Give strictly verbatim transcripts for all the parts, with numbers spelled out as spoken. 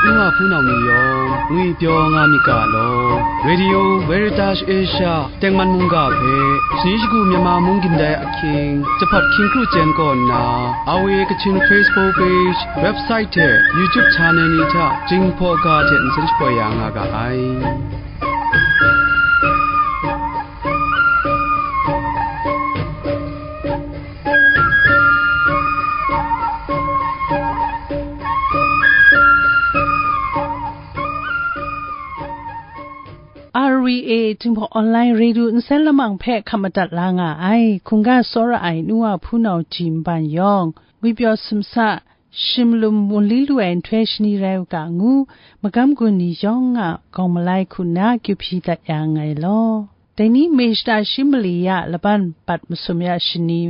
N wa hpunau ni yawng ngwipyaw nga myit ga law, Radio Veritas Asia tengman mungga hpe, shani shagu Myanmar mung gindai ahkying, jahpat hkying kru chyen kaw nna, R V A Kachin Facebook page, website hte YouTube channel ni hta Jinghpaw ga hte nsen shapoi ya nga ga ai. R V A Jinghpaw Online Radio nsen lamang hpe hkap madat la nga ai, hkungga tsawra ai nu wa hpunau ji nban yawng, ngwipyaw sumsa, shimlum wunli lu ai nhtoi shani rai u ga ngu, magam gun ni yawng a gawng malai hku nna kyu hpyi dat ya nngai law. Dai ni May shata shi mali ya laban bat masum ya shani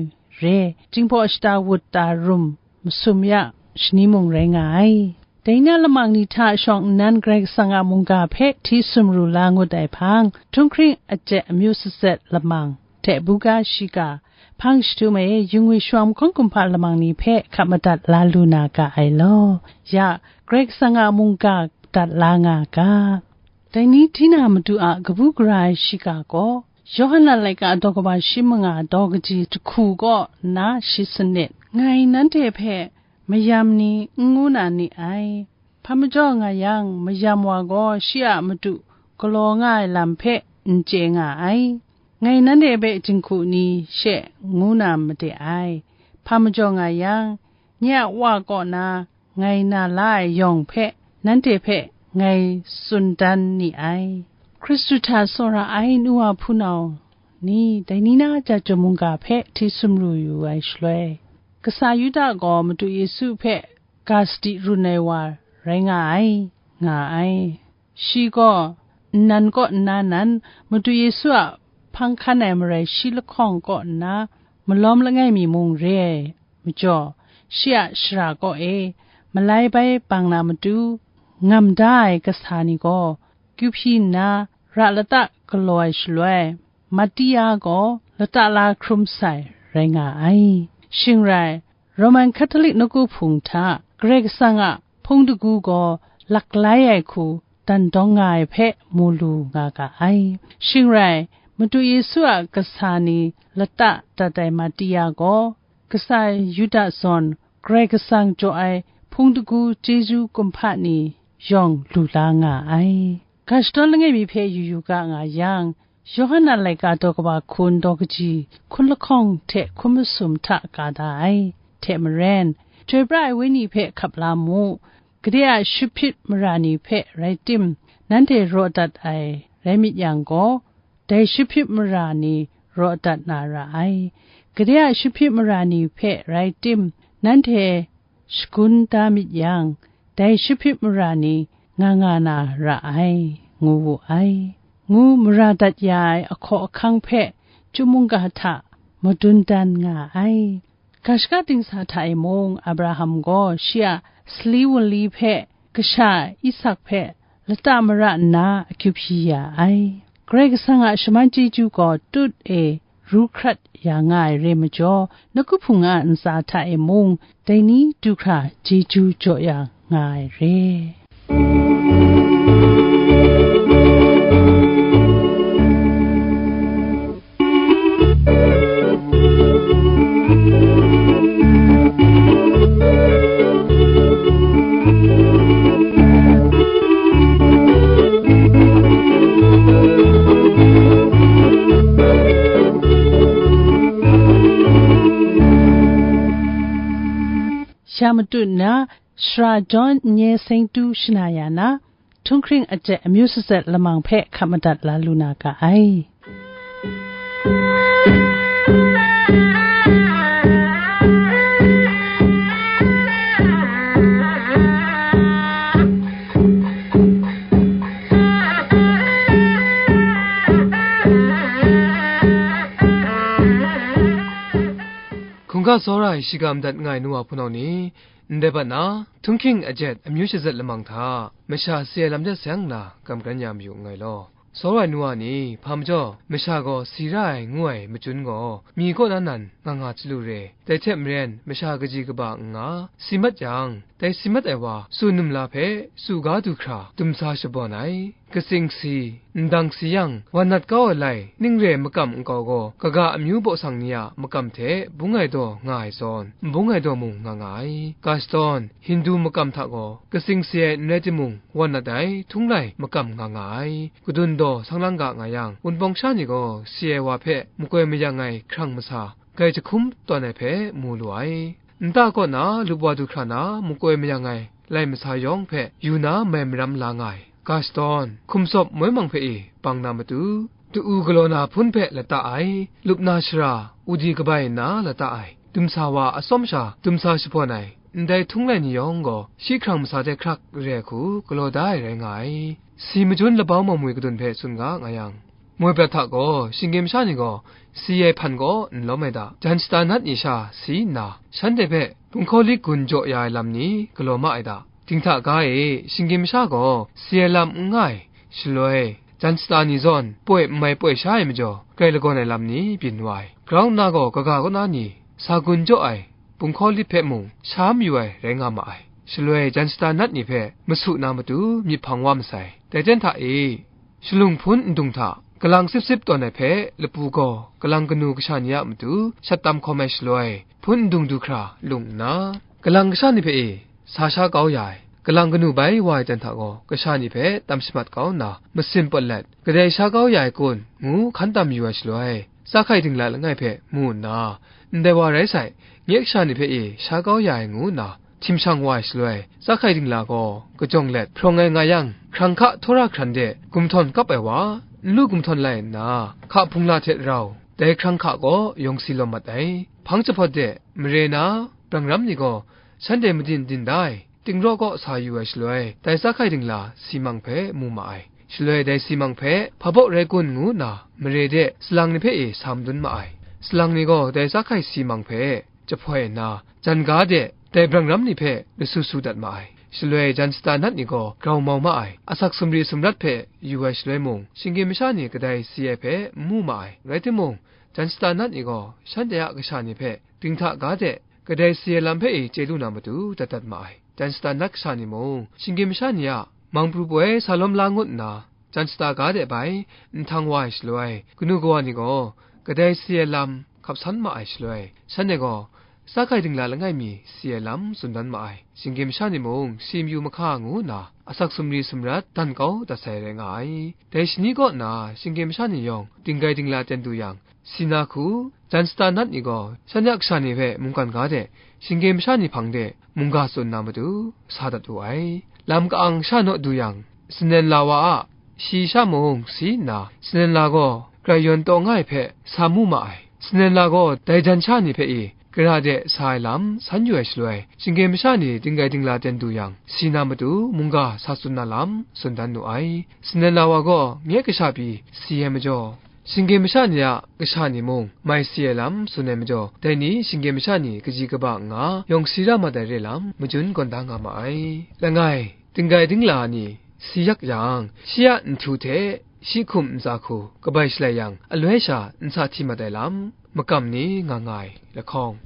re, Jinghpaw shata wut da rum masum ya shani mung rai nga ai. Dai na lamang ni hta shawng nnan Karai Kasang a mungga hpe hti sumru la ngut ai hpang, htunghkring ajet amyu satset lamang hte buga shiga, hpang jahtum e, yu ngwi shawng mahkawng kumhpa lamang ni hpe hkap madat la lu na ga ai law. Ya, Karai Kasang a mungga dat la nga ga. Dai ni Tina Madu a kabu gara ai shiga gaw, Yawhan a laika daw kaba shi manga daw kaji jahku kaw nna shi sanit, ngai nanhte hpe mayam ni n ngu na ni ai. Hpa majaw nga yang, mayam wa gaw shi a matu galaw nga ai lam hpe n chye nga ai. Ngai nanhte hpe jinghku ni she ngu na made ai. Hpa majaw nga yang, nye a Wa kaw na ngai na la ai yawng hpe, nanhte hpe ngai tsun dan ni ai. Hkristu hta tsawra ai nu wa hpunau ni, dai ni na ja chyum mungga hpe hti sumru yu ai shaloi, kasa Yuda gaw Madu Yesu hpe ga sadi run ai wa rai nga ai, nga ai. Shi gaw nnan kaw nna nan, Madu Yesu a hpang hkan ai marai shi lahkawng kaw nna malawm langai mi mung re ai majaw, shi a shara kaw e malai bai bang na matu, ngam da ai kasa ni gaw kyu hpyi nna ra lata galaw ai shaloi, Matia gaw lata la hkrum sai rai nga ai. Shing rai, Roman Catholic nawku hpung hta Karai Kasang a hpung dagu gaw laklai ai hku dan dawng nga ai hpe mu lu nga ga ai. Shing rai, Madu Yesu a kasa ni lata dat ai Matia gaw, kasa Yuda zawn Karai Kasang jaw ai hpung dagu chyeju kumhpa ni yawng lu la nga ai. Ga shadawn langai mi hpe yu yu ga nga yang, Yawhan a laika daw kaba hkun daw kaji hkun lahkawng hte hkun masum hta ka da ai hte maren, Chyoi pra ai Wenyi hpe hkap la mu, gade a shahpit mara ni hpe rai tim, nanhte raw dat ai rai myit yang gaw, dai shahpit mara ni raw dat na ra ai. Gade a shahpit mara ni hpe rai tim, nanhte shagun da myit yang, dai shahpit mara ni nga nga na ra ai, ngu wu ai, ngu mara dat ya ai ahkaw ahkang hpe chyum mungga hta madun dan nga ai. Ga shaka dingsa hta e mung, Abraham gaw shi a sali wunli hpe kasha Isak hpe lata mara nna akyu hpyi ya ai. Karai Kasang a shaman chyeju gaw tut e ru hkrat ya nga ai re majaw, nawku hpung a ntsa hta e mung, dai ni du hkra chyeju jaw ya nga ai re. Sha matut nna, Sara John Nye Seng Tu shana ya na, htunghkring ajet amyu satset lamang hpe hkap madat la lu na ga ai. Hkungga tsawra ai shiga madat nga ai nu wa hpunau ni, ndai bat na, htunghkring ajet amyu shazet lamang hta, masha si ai lam de seng nna, kam karen ya mayu nngai law. Sawra ai nu wa ni, hpa majaw masha gaw si ra ai ngu ai majun gaw, myi kaw na nan nga nga chyalu re. Dai hte maren, masha kaji kaba n nga, si mat yang, dai si mat ai wa, tsun numla hpe tsu ga du hkra, dumsa shabawn ai. Katsing si, ndang si yang, wan nat kau ai lai, ning re makam nkau gaw, kaga amyu baw sang ni a makam hte bung ai daw nga ai zawn, n bung ai daw mung nga nga ai. Gaston, Hindu makam hta gaw, katsing si ai n rai timung, wan nat ai htung lai makam nga nga ai. Kadun daw sang lang ga nga yang, Wunpawng sha ni gaw si ai wa hpe makoi mayang ai hkrang masa, grai jahkum tawn ai hpe mu lu ai. Nta kaw na lup wa du hkra na makoi mayang ai lai masa yawng hpe yu na mai maram la nga ai. Gaston, hkum sawp moi mang hpe e bang na matu, tu-u galaw na hpun hpe lata ai, lup na shara, udi kabai nna lata ai, dumsa wa atsawm sha dumsa shabawn ai, ndai htung lai ni yawng gaw, shi hkrang masa hte hkrak re ai hku galaw da ai rai nga ai. Si majun labau mamwi kadun hpe tsun ga nga yang, moi prat hta gaw, shinggyim sha ni gaw, si ai hpan gaw n lawm ai da, jan shata nat ni sha si nna, shanhte hpe bunghkawlit gun jaw ya ai lam ni galaw ma ai da. Dinghta ga e, shinggyim sha gaw, si ai lam n nga ai, shaloi, jan shata ni zawn, poi n mai poi sha ai majaw, grai lagawn ai lam ni byin wa ai. Grau nna gaw, kaga kaw na ni, sa gun jaw ai, bunghkawlit hpe mung sha mayu ai rai nga ma ai. Shaloi jan shata nat ni hpe masu na matu myit hpang wa masai. Dai ten hta e, shalung hpun ndung hta, kalang sip sip tawn ai hpe lapu gaw kalang kanu kasha ni a matu shat tam hkawm ai shaloi, hpun ndung du hkra lung nna, kalang kasha ni hpe e sa sha kau ya ai, kalang kanu bai wa ai jan hta gaw, kasha ni hpe tam shamat kau nna, masin pawt let, kadai sha kau ya ai kun, ngu hkan tam yu ai shaloi, Tsa hkai dingla langai hpe mu nna, ndai wa rai sai, nye kasha ni hpe e sha kau ya ai ngu nna, htim shang wa ai shaloi, tsa hkai dingla gaw kajawng let hprawng ai nga yang, hkrang hka htaw ra hkran de gumhtawn kap ai wa, n lu gumhtawn lai nna, hka hpungla hte rau, dai hkrang hka gaw yawng si lawm mat ai. Hpang jahpawt de mare na, brang ram ni gaw shanhte madin din da ai. Tingraw kaw sa yu ai shaloi, dai tsa hkai dingla si mang hpe mu ma ai. Shaloi dai si mang hpe, hpa baw rai kun ngu nna, mare de salang ni hpe e sa madun ma ai. Salang ni gaw dai tsa hkai si mang hpe jahpoi nna, jan ga de dai brang ram ni hpe lasu su dat ma ai. Shaloi jan shata nat ni gaw grau mau ma ai. Asak sumri sumrat hpe yu ai shaloi mung, shinggyim masha ni kadai si ai hpe n mu ma ai. Rai timung, jan shata nat ni gaw shanhte a kasha ni hpe dinghta ga de kadai si ai lam hpe e chye lu na matu dat dat ma ai. Jan shata nat kasha ni mung, shinggyim masha ni a mang pru poi sa lawm la ngut nna, jan shata ga de bai, nhtang wa ai shaloi, kanu kawa ni gaw, kadai si ai lam hkap san ma ai shaloi, shanhte gaw, tsa hkai dingla langai mi si ai lam tsun dan ma ai. Shinggyim masha ni mung, si mayu mahka ngu nna, asak sumri sumrat dan kau dat sai rai nga ai. Dai shani kaw nna, shinggyim masha ni yawng, dinggai dingla ten du yang, si na hku, jan shata nat ni gaw, shanhte a kasha ni hpe mungkan ga de, shinggyim masha ni hpang de, mungga tsun na matu, sa dat wu ai. Lam ka-ang sha naw du yang, sanen la wa a, shi sha mung si nna, sanen la gaw grai yawn taw nga ai hpe sa mu ma ai. Sanen la gaw dai jan sha ni hpe e, gara de sa ai lam san yu ai shaloi, shinggyim masha ni dinggai dingla ten du yang, si na matu mungga sa tsun na lam tsun dan nu ai. Sanen la wa gaw nye kasha pyi si ai majaw, shinggyim masha ni a kasha ni mung mai si ai lam tsun ai majaw, dai ni shinggyim masha ni kaji kaba n nga, yawng si ra mat ai re lam majun gawn da nga ma ai. Langai, dinggai dingla ni si yak yang, shi a nhtu hte shi hkum ntsa hku kabai shalai yang, aloi sha nsa hti mat ai lam, makam ni nga nga ai lahkawng,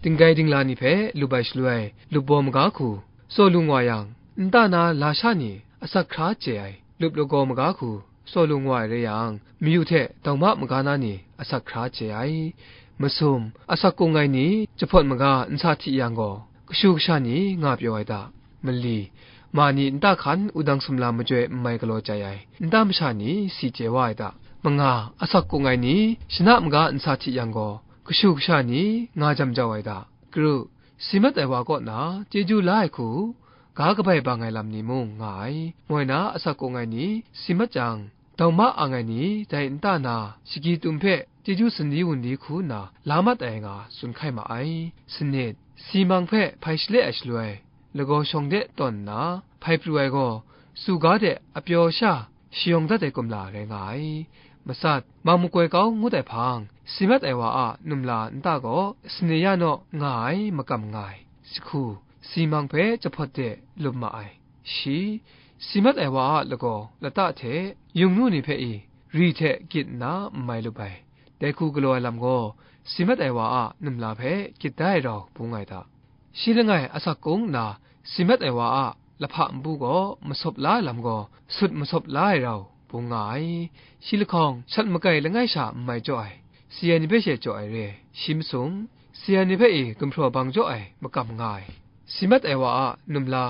dinggai dingla ni hpe lup ai shaloi, lup baw maga hku, tsaw lung wa yang, nta na la sha ni asak hkra chye ai, lup lagaw maga hku, tsaw lung wa ai rai yang, mayu hte dauma maga na ni asak hkra chye ai. Masum, asak kung ai ni jahpawt maga nsa hti yang gaw, kashu kasha ni nga pyaw ai da. Mali, ma ni nta hkan wudang sumla majoi n mai galaw chyai ai, nta masha ni si chye wa ai da. Manga, asak kung ai ni shana maga nsa hti yang gaw, kashu kasha ni nga jam jau ai da. Kru, si mat ai wa kaw na chyeju la ai hku, ga kabai bang ai lam ni mung nga ai. Moi na asak kung ai ni si mat jang, dauma ang ai ni dai nta na shagyi tum hpe chyeju sandi wun di hku nna la mat ai nga tsun hkai ma ai. Sanit, si mang hpe hpai shale ai shaloi, lagaw shawng de tawn nna hpai pru ai gaw, tsu ga de apyaw sha shayawng dat ai kumla rai nga ai. Matsat, mang makoi kau ngut ai hpang, si mat ai wa a numla nta gaw sane ya naw nga ai makam nga ai. Jahku, si mang hpe jahpawt de lup ma ai. Shi, Si mat ai wa a lagaw lata hte yungnu ni hpe i ri hte gyit nna n mai lup ai. Dai hku galaw ai lam gaw, si mat ai wa a numla hpe gyit da ai rau bung nga ai hta. Shi langai asak kung nna si mat ai wa a lahpa npu gaw masawp la ai lam gaw, sut masawp la ai rau bung nga ai. Shi lahkawng shat makai langai sha n mai jaw ai, si ai ni hpe she jaw ai re. Shi masum, si ai ni hpe i gumhpraw bang jaw ai makam nga ai. Si mat ai wa a numla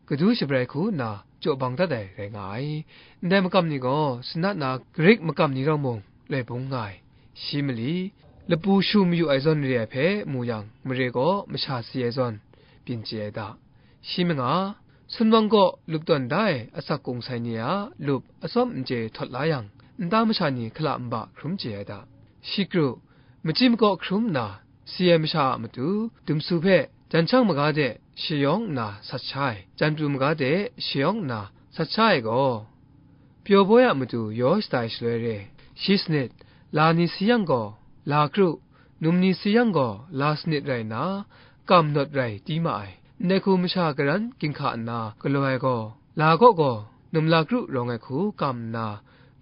kadu shabrai hku nna jaw bang dat ai rai nga ai. Ndai makam ni gaw sanat na Grik makam ni rau mung loi bung nga ai. Shi mali, lapu shu mayu ai zawn re ai hpe mu yang, mare gaw masha si ai zawn, byin chye ai da. Shi manga, sunwang kaw lup tawn da ai asak kung sai ni a lup atsawm n chye htawt la yang, nta masha ni hkala nba hkrum chye ai da. Shi kru, machyi makaw hkrum nna, si ai masha a matu, dumsu hpe jan shang maga de shayawng nna sat sha ai, jan pru maga de shayawng nna sat sha ai gaw, pyaw baw ai a matu yaw shatai shaloi re. Shi sanit, la ni si yang gaw, la kru, num ni si yang gaw, la sanit rai nna, kam nawt rai ti ma ai. Ndai hku masha karan ginhka nna galaw ai gaw, la kaw gaw, numla kru rawng ai hku kam nna,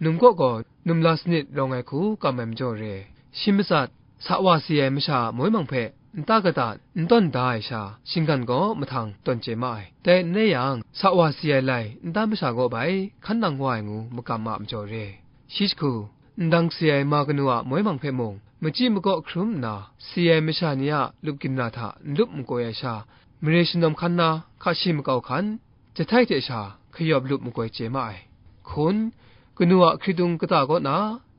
num kaw gaw, numla sanit rawng ai hku kam ai majaw re. Shi matsat, sa wa si ai masha moi mang hpe nta kata n tawn da ai sha, shinggan gaw mahtang tawn chye ma ai. Dai n rai yang, sa wa si ai lai nta masha kaw bai hkan nang wa ai ngu makam a majaw re. Shi jahku, ndang si ai ma kanu a moi mang hpe mung, machyi makaw hkrum nna, si ai masha ni a lup ginra hta n lup n koi ai sha, mare shanawm hkan na, hka shi makau hkan, jahtai hte sha hkayawp lup makoi chye ma ai. Hkun, kanu a hkritung kata kaw na,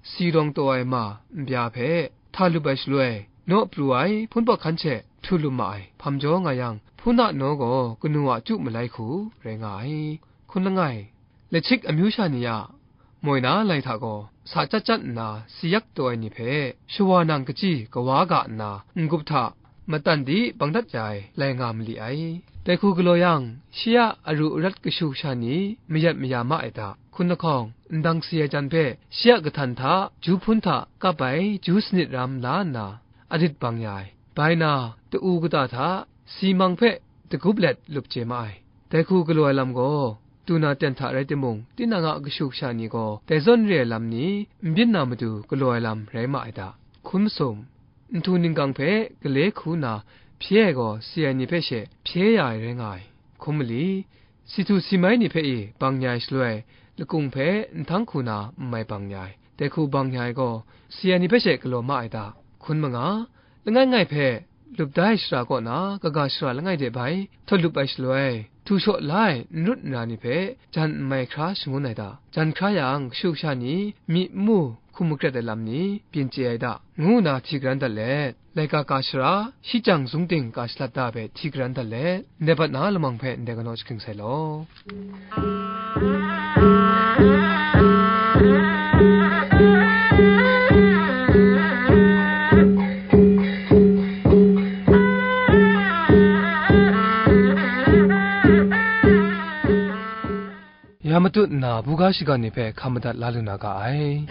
si rawng taw ai ma nbya hpe hta lup ai shaloi, naw pru ai hpun pawk hkan hte htu lum ma ai hpam jaw nga yang, hpun a naw gaw kanu a chyu malai hku rai nga ai. Hkun langai, lachik amyu sha ni a moi na lai hta gaw, sa chyat chyat nna si yak taw ai ni hpe, shawa nang kachyi kawa ga nna, n-gup hta matan di bang dat ya ai, lai nga mali ai. Dai hku galaw yang, shi a aru arat kashu kasha ni mayat maya ma ai da. Hkun lahkawng, ndang si ai jan hpe, shi a kahtan hta, ju hpun hta kap ai ju sanit ram la nna, arit bang ya ai. Bai na, ta-u kata hta, si mang hpe dagup let lup chye ma ai. Dai hku galaw ai lam gaw, du na ten hta rai timung, tinang a kashu kasha ni gaw, dai zawn re ai lam ni n byin na matu galaw ai lam rai ma ai da. Hkun masum, nhtu ningkang hpe gale hku na hpye ai gaw, si ai ni hpe she hpye ya ai rai nga ai. Hkum mali, si htu si mai ni hpe i bang ya ai shaloi, lakung hpe nhtang hku na n mai bang ya ai. Dai hku bang ya ai gaw, si ai ni hpe she galaw ma ai da. Hkun manga, langai ngai hpe lup da ai shara kaw na, kaga shara langai de bai htawt lup ai shaloi, htu shaw la ai n rut n ra ni hpe jan n mai hkra shangun ai da. Jan hkra yang, kashu kasha ni myi n mu hkum makrat ai lam ni byin chye ai da, ngu nna hti karan dat let, laika ka shara, shi chyang zung ting ka shalat da ai hpe hti karan dat let, ndai bat na lamang hpe ndai galaw jahkring sai law. Ya matut nna, buga shiga ni hpe hkam madat la lu na ga ai.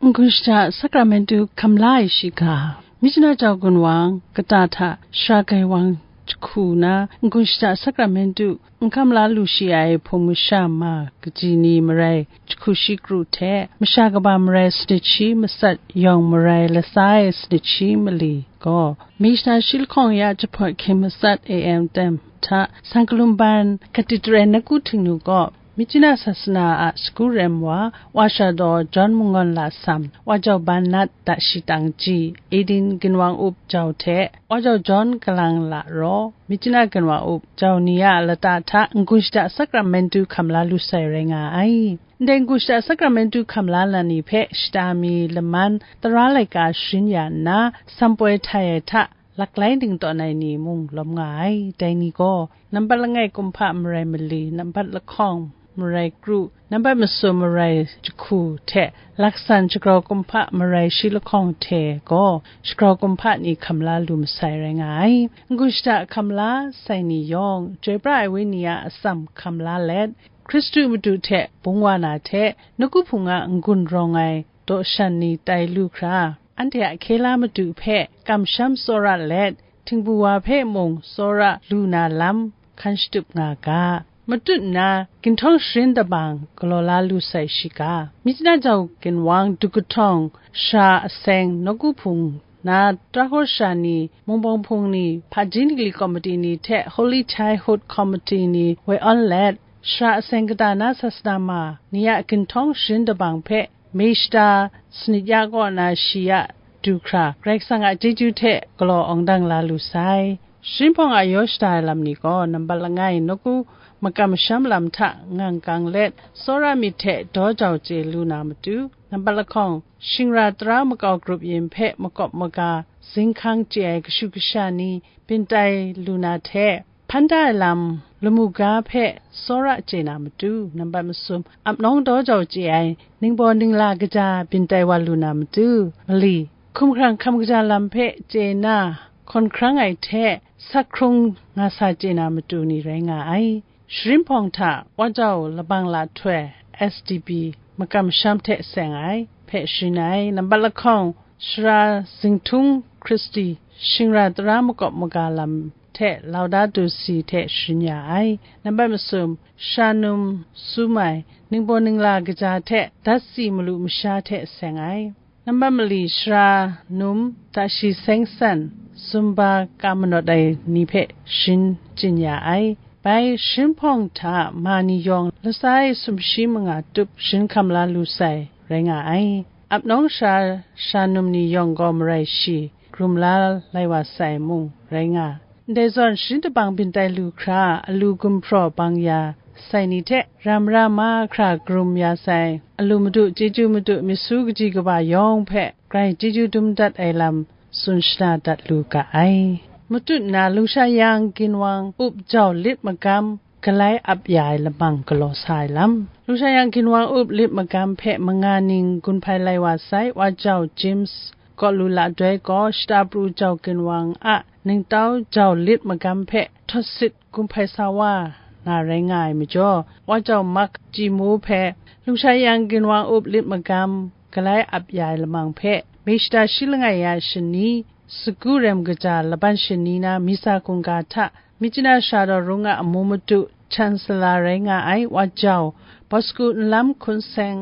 N-gun shada Sakramentu hkam la ai shiga, Myitkyina jau gunwang kata hta Shara Gaiwang jahku na n-gun shada Sakramentu n hkam la lu shi ai hpung masha ma kaji ni marai jahku shi kru hte, masha kaba marai sanit shi matsat yawng marai latsa ai sanit shi mali gaw, Myitkyina shi lahkawng ya jahpawt hkying matsat A M tem hta Sankalumban Cathedral Naku Htingnu gaw, Myitkyina sasana a sagu rem wa, wa sha daw John Mangawn Lasam, wa jau Bernard Dashitang ji, Eden ginwang up jau hte, wa jau John Kalang Laraw, Myitkyina ginwang up jau ni a lata hta n-gun shada Sakramentu hkam la lu sai rai nga ai. Ndai n-gun shada Sakramentu hkam la na ni hpe shata mi laman tara laika sharin ya nna, sampoi htai ai hta, laklai ning tawn ai ni mung lawm nga ai. Dai ni gaw, nambat langai kumhpa marai mali, nambat lahkawng marai kru, nambat masum marai jahku hte laksan shagrau kumhpa marai shi lahkawng hte gaw, shagrau kumhpa ni hkam la lu masai rai nga ai. N-gun shada hkam la sai ni yawng, Chyoi pra ai Wenyi a atsam hkam la let, Hkristu madu hte bung wa na hte, nawku hpung a n-gun rawng ai daw shan ni tai lu hkra, anhte a hkye la madu hpe kamsham tsawra let, htingbu wa hpe mung tsawra lu na lam hkan shatup nga ga. Matut nna, ginhtawng sharin dabang galaw la lu sai shiga, Myitkyina jau ginwang du kahtawng shara aseng nawku hpung na, tara hkawsha ni, mungpawng hpung ni, hpaji nikli komiti ni hte Holy Childhood Committee ni woi awn let, shara aseng kata na sasana ma ni a ginhtawng sharin dabang hpe, Mei shata sanit ya kaw na shi a du hkra, Karai Kasang a chyeju hte galaw awng dang la lu sai. Sharin hpawng a yaw shada ai lam ni gaw, nambat langai nawku makam masham lam hta ngang kang let, tsawra myit hte daw jau chye lu na matu, nambat lahkawng shingra tara makau grup yin hpe makawp maga zinghkang chye ai kashu kasha ni byin tai lu na hte, hpan da ai lam lamu ga hpe tsawra chye na matu, nambat masum ap nawng daw jau chye ai ningbaw ningla kaja byin tai wa lu na matu, mali hkumhkrang hkam kaja lam hpe chye na hkawn hkrang ai hte, sak hkrung nga sa chye na matu ni rai nga ai. Sharin hpawng hta Wa Jau Labang Lahtoi, S D B, makam masham hte seng ai hpe sharin ai. Nambat lahkawng, Shara Zingtung Hkristu shingra tara makawp maga lam hte Laudato Si hte sharin ya ai. Nambat masum, Shanum Sumai, ningbaw ningla kaja hte datsi malu masha hte seng ai. Nambat mali, Shara Num, Tashi Sengsan, Zumba ka manawt ai ni hpe sharin chyin ya ai. Bai sharin hpawng hta ma ni yawng latsa e sumshi manga tup sharin hkam la lu sai rai nga ai. Ap nawng sha, Shanum ni yawng gaw marai shi, grum la lai wa sai mung rai nga. Ndai zawn, sharin dabang byin tai lu hkra, alu gumhpraw bang ya sai ni hte, ram ra mahkra grum ya sai, alu madu, chyeju madu, myit su kaji kaba yawng hpe grai chyeju dum dat ai lam tsun shana dat lu ga ai. Matut nna, Lungsha Yang ginwang up jau lit magam, galai ap ya ai lamang galaw sa ai lam. Lungsha Yang ginwang up lit magam hpe manga ning gun hpai lai wa sai, Wa Jau James Kawlu Ladoi gaw shata pru jau ginwang a ningtau jau lit magam hpe htawt sit gun hpai sa wa na rai nga ai majaw, Wa Jau Mak Chyimu hpe Lungsha Yang ginwang up lit magam galai ap ya ai lamang hpe, Mei shata shi langai ya shani, sagu rem kaja laban shani na Misa hkungga hta Myitkyina Shara Daw Rung a amu madu Chancellor rai nga ai Wa Jau Bosku Nlam Hkun Seng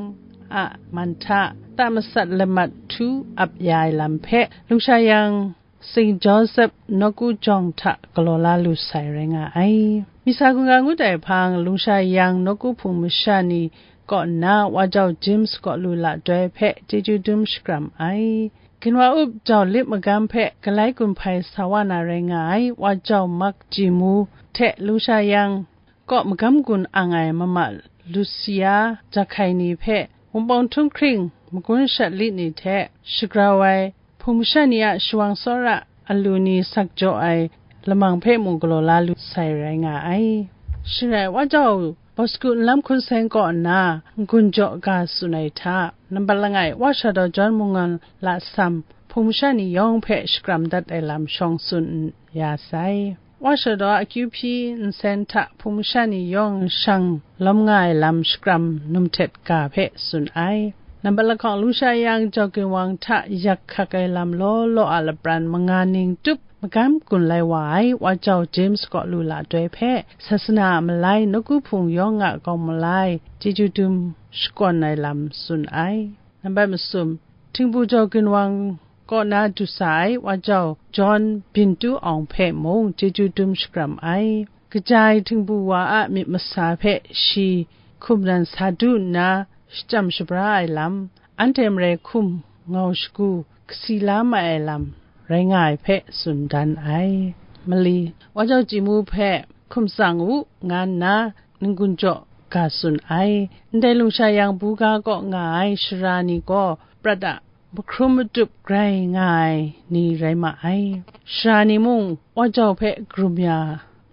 a man hta ta masat lamat htu ap ya ai lam hpe, Lungsha Yang Saint Joseph nawku jawng hta galaw la lu sai rai nga ai. Misa hkungga ngut ai hpang, Lungsha Yang nawku hpung masha ni kaw nna, Wa Jau James Kawlu Ladoi hpe chyeju dum shakram ai. Ginwang up jau lit magam hpe galai gun hpai sa wa na rai nga ai Wa Jau Mak Chyimu hte Lungsha Yang kaw magam gun ang ai mama Lucia Jahkai ni hpe, Wunpawng Htunghkring magun shat lit ni hte shagrau ai hpung masha ni a shawang tsawra alu ni sak jaw ai lamang hpe mung galaw la lu sai rai nga ai. Shing rai, Wa Jau Bosku Nlam Hkun Seng kaw nna n-gun jaw ga tsun ai hta, nambat langai, Wa Shara Daw John Mungan Lasam hpung masha ni yawng hpe shakram dat ai lam shawng tsun ya sai. Wa Shara Daw a akyu hpyi nsen hta hpung masha ni yawng shang lawm nga ai lam shakram num htet ga hpe tsun ai. Nambat lahkawng, Lungsha Yang jau ginwang hta yak hkak ai lam law law a lapran manga ning tup magam gun lai wa ai Wa Jau James Kawlu Ladoi hpe sasana a malai nawku hpung yawng a gawng malai chyeju dum shakawn ai lam tsun ai. Nambat masum, Htingbu jau ginwang kaw na du sa ai Wa Jau John Bintu Awng hpe mung chyeju dum shakram ai. Kaja ai htingbu wa a myit masa hpe shi hkum nan sa du nna shachyam shabra ai lam, anhte marai hkum ngau shagu kasi la mai ai lam rai nga ai hpe tsun dan ai. Mali, Wa Jau Chyimu hpe hkum tsang u, nga nna n-gun jaw ga tsun ai. Ndai Lungsha Yang buga kaw nga ai shara ni gaw prat a mahkrum matup grai nga ai ni rai ma ai. Shara ni mung Wa Jau hpe karum ya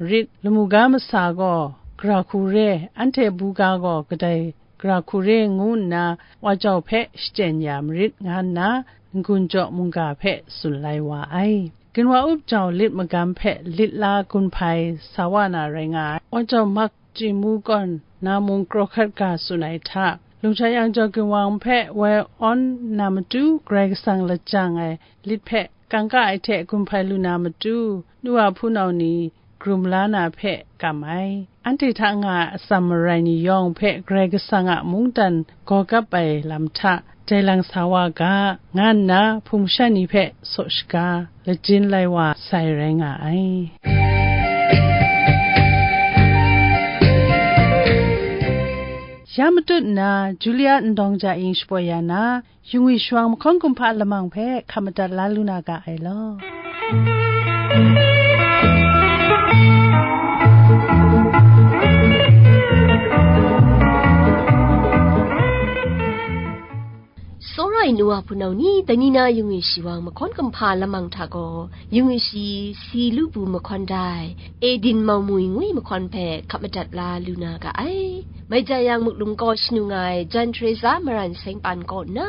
marit, lamu ga masa gaw gara hku re, anhte buga gaw kadai gara hku re ngu nna Wa Jau hpe shachyen ya marit, nga nna n-gun jaw mungga hpe tsun lai wa ai. Ginwang up jau lit magam hpe lit la gun hpai sa wa na rai nga ai. Wa Jau Mak chyi mu kawn na mung kraw hkat ga tsun ai hta, lungsha yang jau ginwang hpe woi awn na matu Karai Kasang lajang ai lit hpe kangka ai hte gun hpai lu na matu, nu wa hpunau ni, krum la na hpe kam ai. Anhte hta nga ai atsam marai ni yawng hpe Karai Kasang a mungdan gaw gap ai lam hta jai lang sa wa ga, nga nna hpung masha ni hpe saw shaga, lajin lai wa sai rai nga ai. Ya matut nna, Julia Ndawng Ja Ying shapoi ya na, Yungwi shawang mahkawn kumhpa lamang hpe hkap madat la lu na ga ai law. Tsawra ai nu wa hpunau ni, dai ni na Yungwi shawang mahkawn kumhpa lamang hta gaw, Yungwi shi si lu bu mahkawn dai, Edin Mau Mui ngwi mahkawn hpe hkap madat la lu na ga ai. Mai jai yang, Muklum kaw shanu nga ai Jan Teresa Maran Seng Pan kaw nna,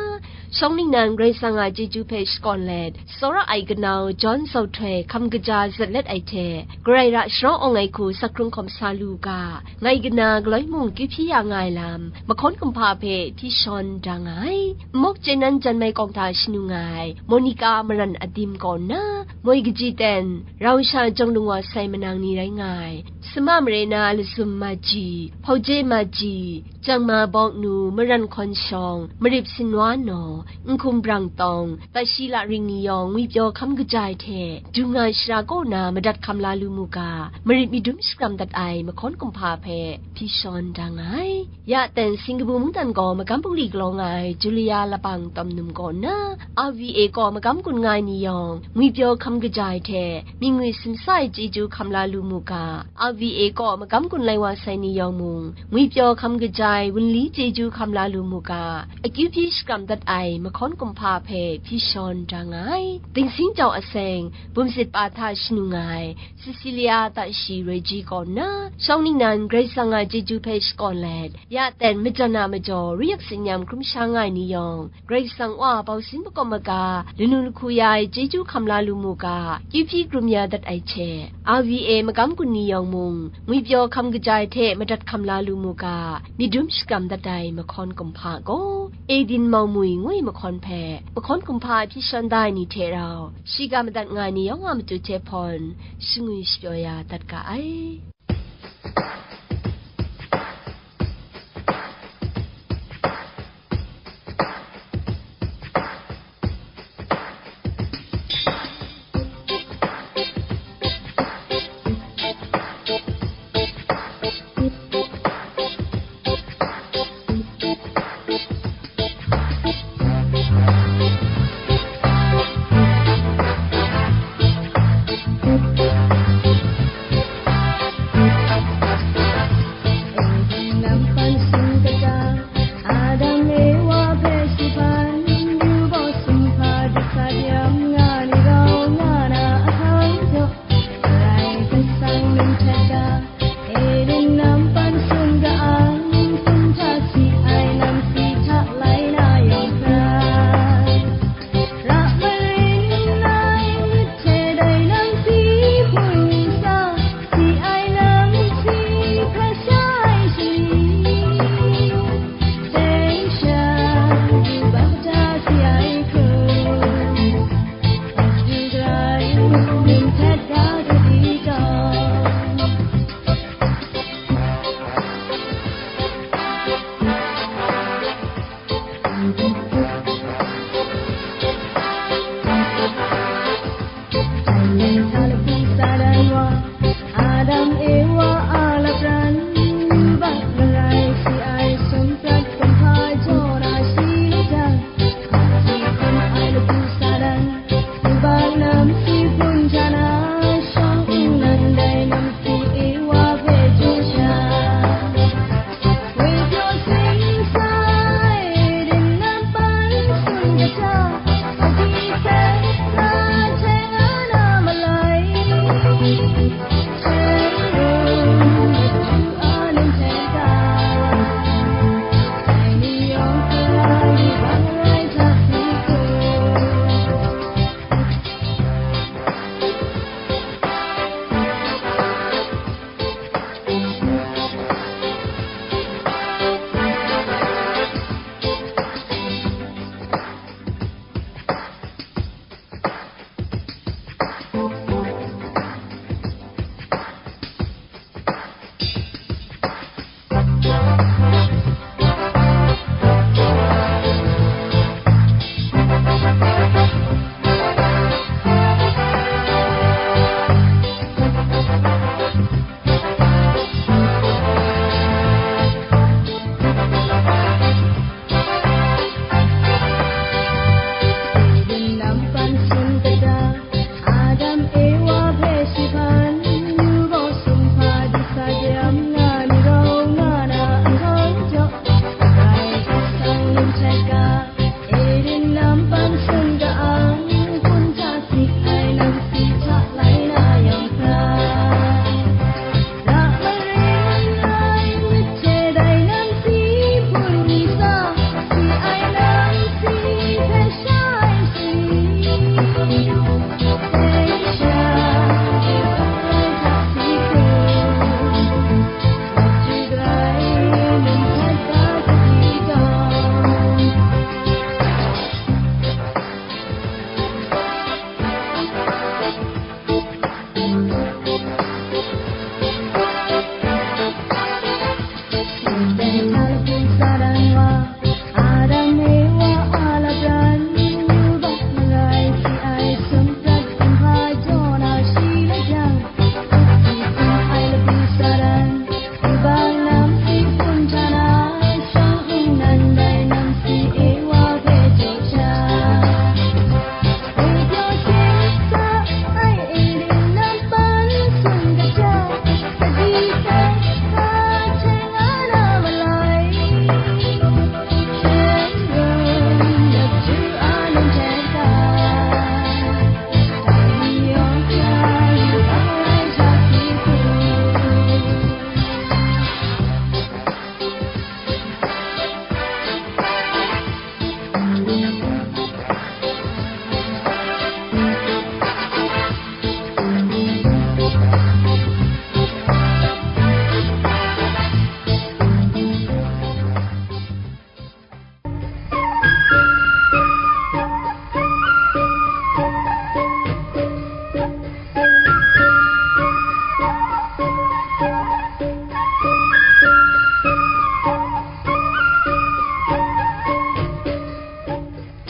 shawng ningnan Karai Kasang a chyeju hpe shakawn let, tsawra ai kanau John Zautoi hkam kaja zat let ai hte, Karai ra sharawng awng ai hku sak hkrung hkawm sa lu u ga, ngai kana galoi mung kyu hpyi ya nga ai lam, mahkawn kumhpa hpe hpyi shawn da nga ai. Nmawk chye nan jan mai kawng hta shanu nga ai Monica Maran Adim kaw nna, moi kaji ten, rau sha jawng lung wa sai manang ni rai nga ai, Sama mare na Lazum Maji, Hpauje Maji, Jangma Bawknu, Maran Hkawn Shawng, Marip Sinwa Naw, Nhkum Brang Tawng, Tashi La Ring ni yawng ngwipyaw hkam kaja ai hte, dung nga ai shara kaw na madat hkam la lu mu ga, marit mi dum shakram dat ai mahkawn kumhpa hpe hpyi shawn da nga ai. Ya ten, Singkabu mungdan gaw magam bungli galaw nga ai Julia Lapang Tawm Num kaw nna, R V A kaw magam gun nga ai ni yawng, ngwipyaw hkam kaja ai hte, mingwi simsa ai chyeju hkam la lu mu ga, R V A kaw magam gun lai wa sai ni yawng mung, ngwipyaw hkam kaja ai wunli chyeju hkam la lu mu ga, akyu hpyi shakram dat ai mahkawn kumhpa hpe hpyi shawn da nga ai. Dingsing jau aseng, bumsit pa hta shanu nga ai, Cecilia Tashi Roi Ji kaw nna, shawng ningnan Karai Kasang a chyeju hpe shakawn let, ya ten majan a majaw, ruyak tsinyam hkrum sha nga ai ni yawng, Karai Kasang Wa bausin makawp maga, lanu lahku ya ai chyeju hkam la lu mu ga, kyu hpyi krum ya dat ai hte, R V A magam gun ni yawng mung, ngwipyaw hkam kaja ai hte madat hkam la lu mu ga, myit dum shakram dat ai mahkawn kumhpa gaw, Edin Mau Mui ngwi mahkawn hpe, mahkawn kumhpa hpyi shawn da ai ni hte rau, shiga madat nga ai ni yawng a matu hte hpawn, shangwi shapyaw ya dat ga ai. Lam pan sung ga ang, hpun hta sik ai lam si hta lai na yang hkra. Ra marin ai, mate dai lam si hpun mi sa, si ai lam si hpe sha ai si. Hpe sha, hpe sha ai hta si hpun.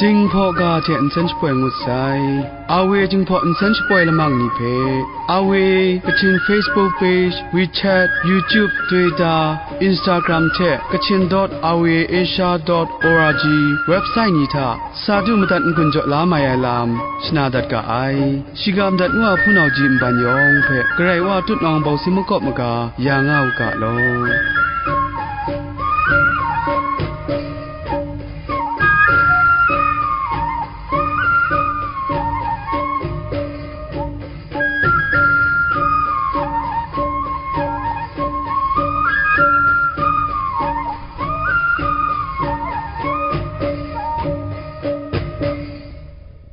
Jinghpaw ga hte nsen shapoi ngut sai. Awe Jinghpaw nsen shapoi lamang ni hpe, Awe Kachin Facebook page, WeChat, YouTube, Twitter, Instagram hte Kachin dot awe asia dot org website ni hta sa du madat n-gun jaw la mai ai lam shana dat ga ai. Shiga madat ngu a hpunau ji nban yawng hpe Karai Wa tutnawng bawsi makawp maga ya nga u ga law.